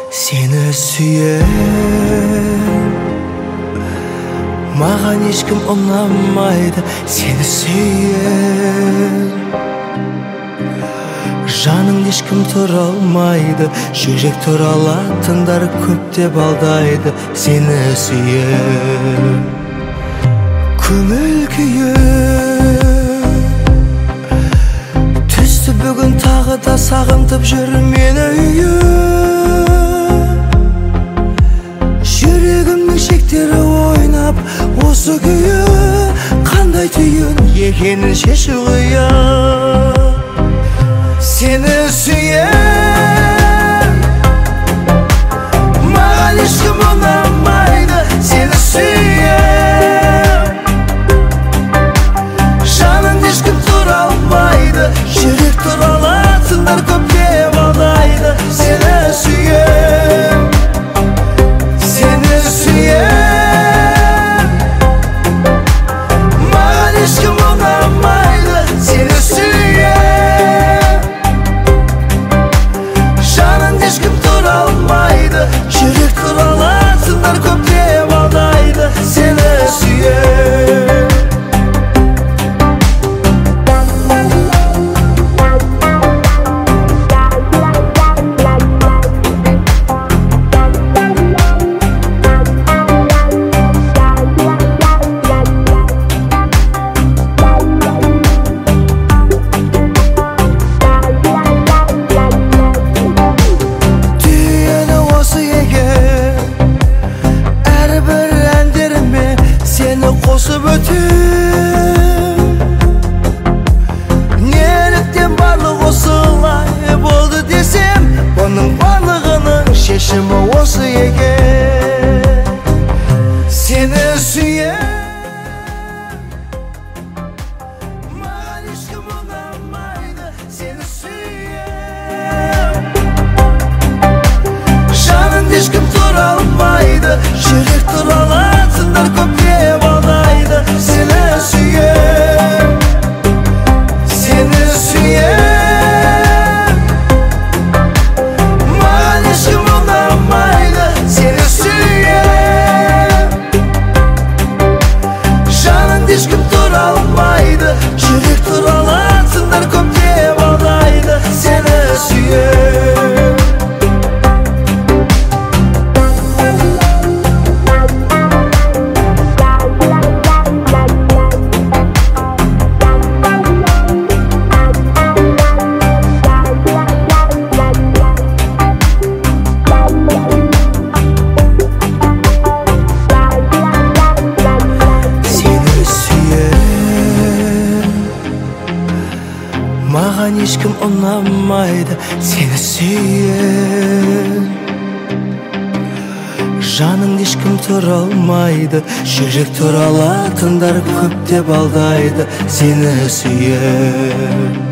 Сені сүйем. Маған ешкім ұнамайды, сені сүйем. Жаныңда ешкім тұра алмайды, жүрек тұра алатындар көптеп алдайды, сені сүйем. Көңіл күйім түсті бүгін тағы да сағынтып жүр мені үйім. Жүрегімнің шектері ойнап осы күйі қандай түйін екенін шешу қиын. Сені сүйем, маған ешкім ұнамайды, сені сүйем. Жаныңда ешкім тұра алмайды, жүрек тұра алатындар көптеп алдайды, сені сүйем. Сені сүйем, маған ешкім ұнамайды, сені сүйем. Жаныңда ешкім тұра алмайды, жүрек тұра алатындар көптеп алдайды, сені сүйем. Түйіні осы екен, әрбір әндеріме сені қосып өтем. Неліктен барлық осылай болды десем, бұның барлығының шешімі осы екен. Сені сүйем, маған ешкім ұнамайды, сені сүйем. Жаныңда ешкім тұра алмайды, жүрек тұра алатындар көптеп алдайды, сені сүйем. Сені сүйем, маған ешкім ұнамайды, сені сүйем. Жаныңда ешкім тұра алмайды, жүрек тұра алатындар көптеп алдайды, сені сүйем. Сені сүйем, маған ешкім ұнамайды, сені сүйем. Жаныңда ешкім тұра алмайды, жүрек тұра алатындар көптеп алдайды, сені сүйем.